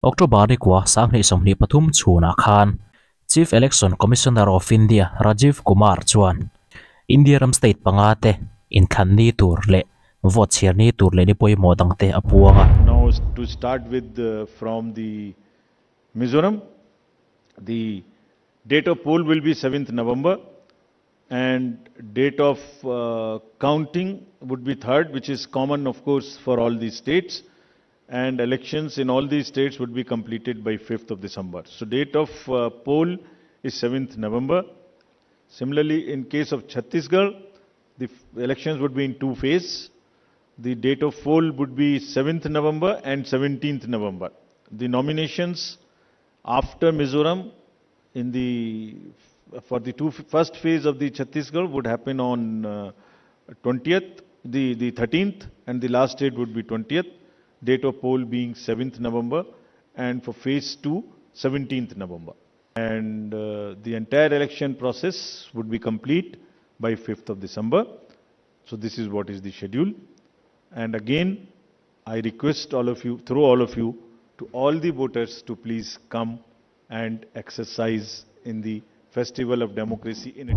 October ni kua 2023 chhunah khan Chief Election Commissioner of India Rajiv Kumar chuan India ram state panga te inthlan ni tur leh vote chhiar ni tur leh ni pawimawh dang te a puang a. Now to start with from the Mizoram, the date of poll will be 7th November and date of counting would be 3rd, which is common of course for all the states, and elections in all these states would be completed by 5th of December. So date of poll is 7th November. Similarly, in case of Chhattisgarh, the elections would be in two phases. The date of poll would be 7th November and 17th November. The nominations after Mizoram in the for the two first phase of the Chhattisgarh would happen on 20th, the 13th, and the last date would be 20th. Date of poll being 7th November, and for phase 2, 17th November. And the entire election process would be complete by 5th of December. So this is what is the schedule. And again, I request all of you, through all of you, to all the voters to please come and exercise in the festival of democracy in it.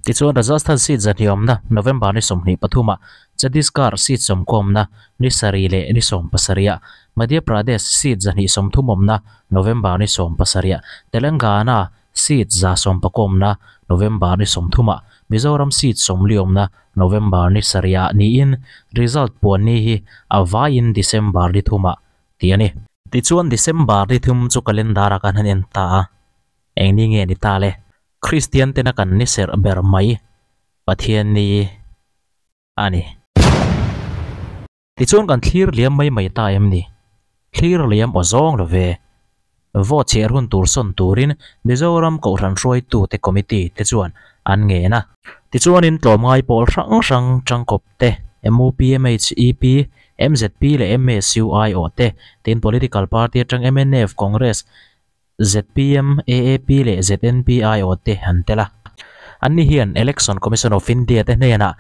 Tichuan Rajasthan seat 200 awmna November ni 23 ah, Chhattisgarh seat 90 awmna ni 7 leh ni 17 ah, Madhya Pradesh seat 230 awmna November ni 17 ah, Telangana seat 140 awmna November ni 30 ah, Mizoram seat 40 awmna November ni 7 ah niin result puan ni hi a vaiin December ni 3 ah tih a ni. Tichuan December ni 3 chu calendar ah kan han en ta a, eng ni nge ni ta le? Kristian tena kan ni serh ber mai Pathian ni a ni. Tichuan kan thlir liam mai mai ta em ni? Thlir liam aw zawng lo ve. Vote chhiar hun tur sawn turin Mizoram Kohhran hruaitute committee te chuan an ngen a. Tichuanin tlawmngai pawl hrang hrang tangkawp te, MUP, MHEP, MZP leh MSUI aw te, tin political party atang mnf, Congress, zpm, AAP leh ZNP aiawh te an tel a. Anni hian Election Commission of India te hnenah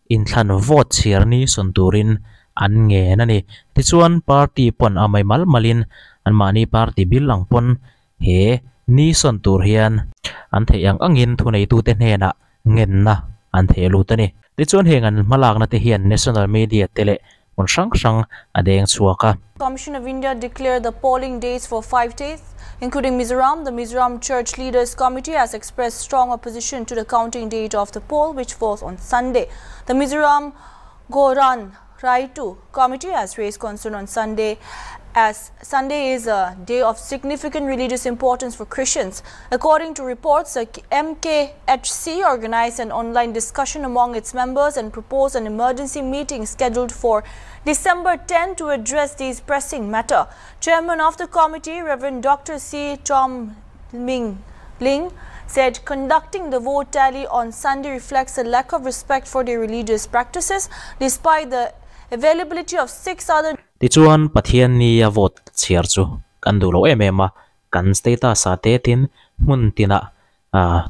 inthlan vote chhiar ni sawn turin an ngen a ni. Tichuan party pawn a mai mal malin anmahni party bil ang pawn he ni sawn tur hian an theih ang angin thuneitute hnenah ngenna an theh lut a ni. Tichuan heng an hmalakna te hian national media te leh hmun hrang hrang a deng chhuak a. Commission of India declared the polling dates for 5 days, including Mizoram. The Mizoram Church Leaders Committee has expressed strong opposition to the counting date of the poll, which falls on Sunday. The Mizoram Goran Raitu Committee has raised concern on Sunday, as Sunday is a day of significant religious importance for Christians. According to reports, the MKHC organized an online discussion among its members and proposed an emergency meeting scheduled for December 10 to address this pressing matter. Chairman of the committee, Reverend Dr. C. Tom Ming Ling, said conducting the vote tally on Sunday reflects a lack of respect for their religious practices, despite the availability of 6 other. Tichuan Pathian ni a vote chhiar chu kan duh lo em em a, kan status ah te tin hmun tinah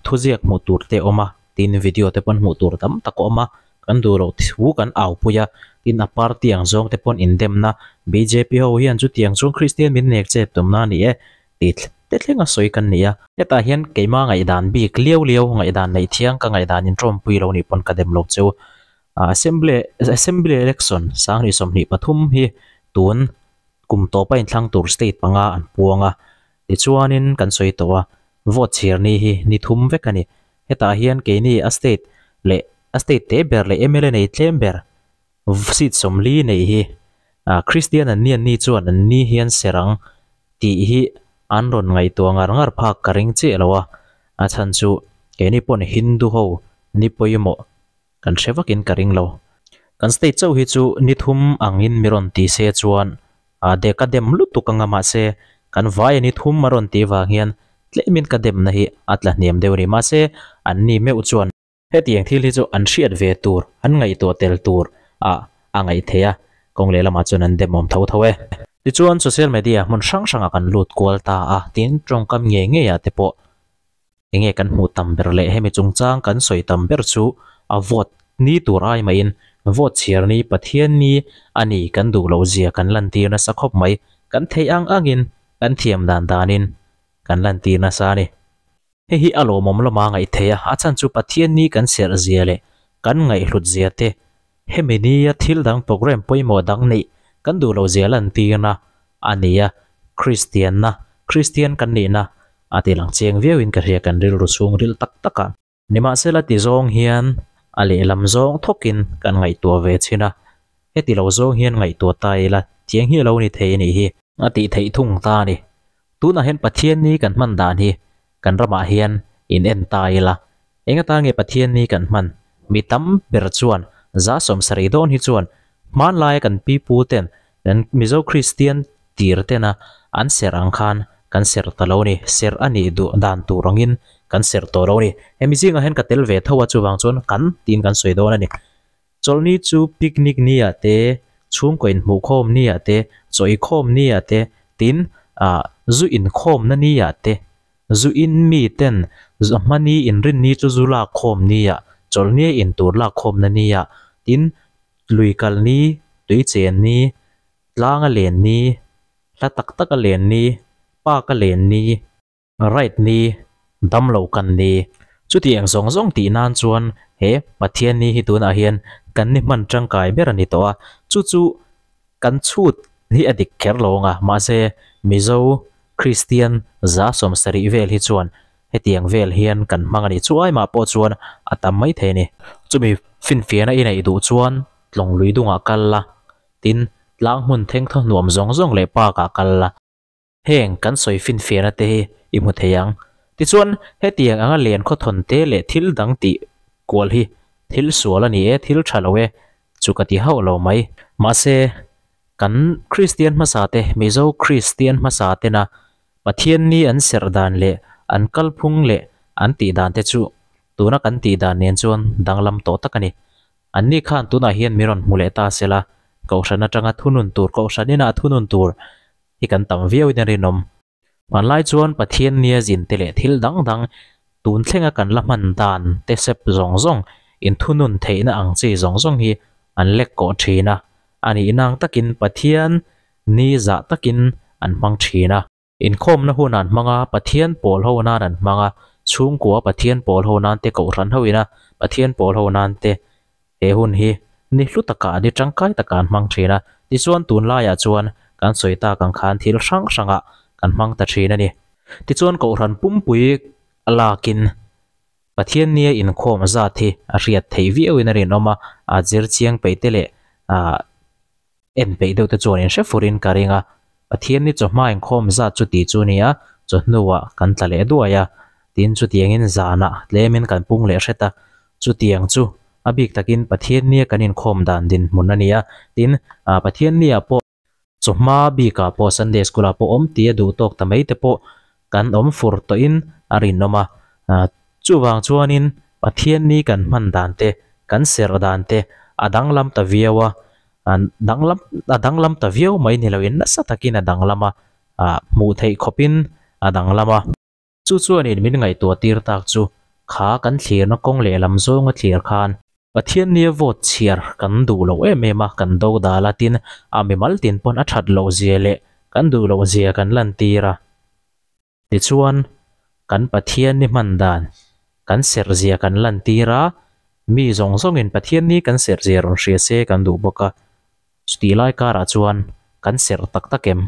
thuziak hmuh tur te a awm a, tin video te pawn hmuh tur tam tak a awm a, kan duh loh thu kan au pui a, tin a party ang zawng te pawn indemna bjp ho hian chutiang chuan Kristian min nek chep tumna a ni e tih te thleng a sawi kan ni a. Hetah hian keimah ngaihdan bik liau liau ngaihdan neih thiang ka ngaihdan intawmpui lo nih pawn ka dem lo cheu. Assembly Assembly Election 2023 hi tun kum tawpa inthlang tur state panga an puang a, tichuanin kan sawi tawh a, vote chhiar ni hi ni thum vek a ni. Hetah hian keini a state leh a state te ber leh mla nei tlem ber seat 40 nei hi Christian an ni an ni chuan an ni hian serang tih hi an rawn ngaihtuah ngar ngar phak ka ring chiah lo a, a chhan chu keini pawn Hindu ho ni pawimawh Kan hre vakin ka ring lo. Kan state chauh hi chu ni thum angin mi rawn ti se chuan a dek a dem lutuk anga mahse kan vai a ni thum a rawn tih vang hian tlemin ka demna hi a tla hniam deuh a ni. Mahse an ni meuh chuan hetiang thil hi chu an hriat ve tur, an ngaihtuah tel tur ah a ngaih theih a, kawng lehlamah chuan an demawm tho tho e. Tichuan social media hmun hrang hrangah kan lut kual ta a, tin tawngkam ngei ngeiah te pawh Enge kan hmuh tam ber leh hemi chungchang kan sawi tam ber chu a vote ni tur ai mahin vote chhiar ni Pathian ni a ni kan duh loh zia kan lantir nasa khawp mai. kan theih ang angin kan thiam dan danin kan lantir nasa a ni. Hei hi a lawmawm lama ngaih theih a, a chhan chu Pathian ni kan serh zia leh kan ngaihhlut zia te, hemi nia thil dang program pawimawh dang neih kan duh loh zia lantirna a ni a, Kristianna, Kristian kan nihna a ti lang chiang viauin ka hria kan rilru chhungril tak tak a. Nimahsela ti zawng hian a lehlam zawng thawkin kan ngaihtuah ve chhin a, heti lo zawng hian ngaihtuah ta ila thiang hi a lo ni thei a nih hi. A tih theih thung ta a ni. Tunah hian Pathian ni kan hman dan hi kan ramah hian in en ta ila, eng atan nge Pathian ni kan hman? Mi tam ber chuan za sawmsarih dawn hi chuan hmanlaia kan pi pu ten Kan Mizo Kristian tir tena an serh ang khan kan serh ta lo ni, serh a nih duh dan tur angin kan serh tawh lo ni. Hemi zingah hian ka tel ve tho a, chuvang chuan kan tiin kan sawi dawn a ni. Chawlhni chu picnic ni ah te, chhungkaw inhmuhkhawm ni ah te, chaw ikhawm ni ah te, tin ah zu inkhawmna ni ah te, zu in mi ten hmani inrinni chu zu lakkhawm ni ah, chawlhnia intur lakkhawmna ni ah, tin Lui kal ni, tui chen ni, tlang a len ni, hla tak tak a len ni, park a len ni, ride ni, damlo kan ni. Chuti eng zawng zawng tih nan chuan he Pathian ni hi tunah hian kan ni hman tangkai ber a ni tawh a, chu chu kan chhut hi a dik kher lo ang a, mahse Mizo Kristian 70% vel hi chuan Hetiang vel hian kan hmang a ni. Chu aimah pawh chuan a tam mai thei a ni. Chumi finfiahna i neih duh chuan tlawng lui dungah kal la, tin, tlang hmun thengthaw hnuam zawng zawng leh park-ah kal la. Heng kan sawi finfiahna te hi i hmu thei ang. Tichuan, hetiang anga len khawthawn te leh thil dang tih kual hi thil sual a ni e, thil tha lo e, chu ka ti hauh lo mai. Mahse, kan Kristian hmasa te, Mizo Kristian hmasa tena Pathian ni an serh dan leh an kalphung leh an tih dan te chu tuna kan tih dan nen chuan danglam tawh tak a ni. Anni khan tunah hian mi rawn hmu leh ta sela, Kohhran atanga thunun tur, Kohhran inah thunun tur hi kan tam viauin a rinawm. Hmanlai chuan Pathian nia zin te leh thil dang dang tun thlenga kan la hman dan te sep zawng zawng, inthunun theihna ang chi zawng zawng hi an lek kawh thin a, a nihna ang takin Pathian Ni zah takin an hmang thin a. Inkhawmna hun an hmang a, Pathian pawl ho nan an hmang a, chhungkua Pathian pawl ho nan te, Kohhran ho ina Pathian pawl ho nan te he hun hi ni hlu takah, ni tangkai takah an hmang thin a. Tichuan tunlaiah chuan kan sawi tak ang khan thil hrang hrangah kan hmang ta thin a ni. Tichuan Kohhran pumpui a lakin Pathian nia inkhawm zat hi a hriat theih viauin a rinawm a, a zir chiang peih te leh En peih deuh te chuan in hre furin ka ring a, Pathian ni chawhma inkhawm zat chu tih chu a ni a, chawhnuah kan tla leh duai a, tin chutiangin zanah tlemin kan pung leh hret a, chutiang chu a bik takin Pathian nia kan inkhawm dan dinhmun a ni a, tin Pathian niah pawh chawhma bikah pawh Sunday School ah pawh awm tia duh tawk ta mai te pawh kan awm fur tawhin a rinawm a, chuvang chuanin Pathian ni kan hman dan te, kan serh dan te a danglam ta viau a, danglam a danglam ta viau mai ni loin nasa takin a danglam a, hmuh theih khawpin a danglam a. Chu chuanin min ngaihtuah tir tak chu kha kan thlirna kawng lehlam zawnga thlir khan Pathian nia vote chhiar kan duh loh em em a, kan do dal a, tin a mimal tin pawn a that loh zia leh kan duh loh zia kan lantir a. Tichuan kan Pathian ni hman dan kan serh zia kan lantir a, mi zawng zawngin Pathian ni kan serh zia rawn hria se kan duh bawk a. Chutih lai karah chuan kan serh tak tak em?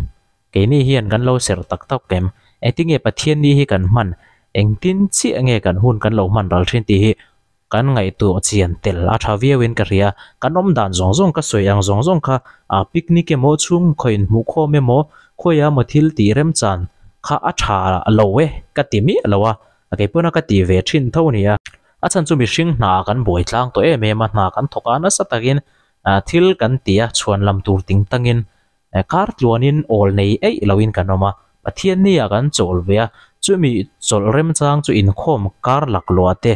Keini hian kan lo serh tak tak em? Engtin nge Pathian ni hi kan hman? Engtin chiah nge kan hun kan lo hman ral thin tih hi kan ngaihtuah chian tel a tha viauin ka hria. Kan awm dan zawng zawng ka sawi ang zawng zawng kha a picnic emaw chhungkhaw inhmuhkhawm emaw khawiah emaw thil tih remchan kha a tha lo e ka ti miah lo a, keipawna ka tih ve thin tho a ni a. A chhan chu mihring hna kan buai tlang tawh em em a, hna kan thawk a nasa takin Thil kan ti a, chhuan lam tur ting tangin kar tluanin awl nei eih loin kan awm a, Pathian nia kan chawl ve a, chumi chawlh remchang chu inkhawm kar laklawh te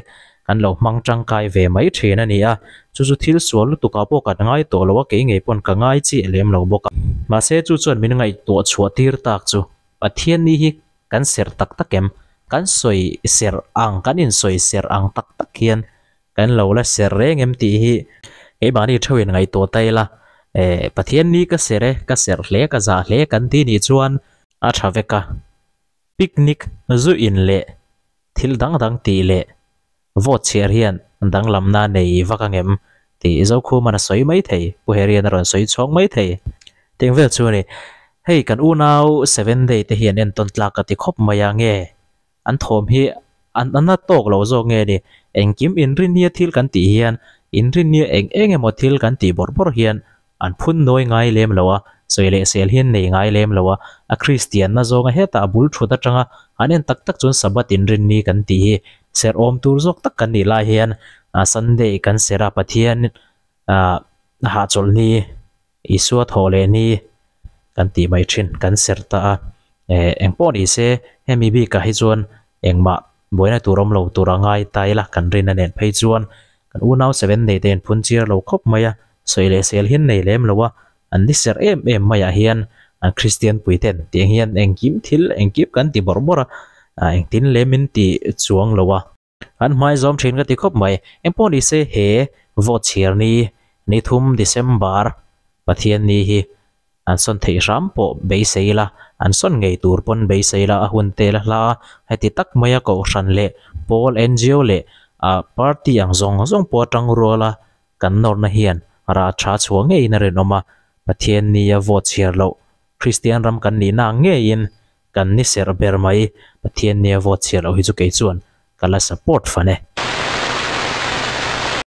kan lo hmang tangkai ve mai thin a ni a, chu chu thil sual lutukah pawh kan ngai tawh lo a, kei ngei pawn ka ngai chiah lem lo bawk a. Mahse chu chuan min ngaihtuah chhuah tir tak chu Pathian ni hi kan serh tak tak em? Kan sawi serh ang, kan insawi serh ang tak tak hian Kan lo la ser reng em tih hi keimahni theuhin ngaihtuah ta ila, Eh Pathian ni ka serh e, ka serh hle, ka zah hle kan ti nih chuan a tha vek a. Picnic zu in leh thil dang dang tih leh vote chhiar hian danglamna nei vak angem tih Zokhuman a sawi mai thei, Pu Herian a rawn sawi chhawng mai thei. Teng vel chu a ni. Hei kan unau Seven Day te hian entawn tlak ka ti khawp mai a nge An thawm hi an a tawk lo zawk nge ni? Engkim inrinnia thil kan tih hian inrinnia eng eng emaw thil kan tih bawrh bawrh hian an phun nawi ngai lem lo a, sawi leh sel hian nei ngai lem lo a, a Kristianna zawnga hetah a bul thut atanga an en tak tak chuan Sabbath inrinni kan tih hi serh awm tur zawk tak kan nih lai hian Sunday kan serh a, Pathian hahchawlhni Isua thawh leh ni kan tih mai thin kan serh ta a, eh engpawh ni se hemi bikah hi chuan engmah buaina tur awm lo tur a ngai ta ila kan rin a nen phei chuan kan unau seven nei te in phun chiar lo khawp mai a, sawi leh sel hian nei lem lo a, an ni serh em em maiah hian an Kristian pui ten tiang hian engkim thil engkim kan ti bawrh bawrh a, engtin lem in ti chuang lo a. An hmai zawm thin ka ti khawp mai. Engpawh ni se he vote chhiar ni ni thum December Pathian ni hi an sawn theih hram pawh beisei ila, an sawn ngei tur pawn beisei ila a hun tel a hla a, heti tak maia kohhran leh pawl NGO leh ah party ang zawng zawng pawh atang ruala kan nawrna hian rah tha chhuah ngeiin a rinawm a, Pathian nia vote chhiar loh Kristian ram kan nihna ang ngeiin Kan ni serh ber mai, Pathian nia vote chhiar loh hi chu kei chuan ka la support fan e.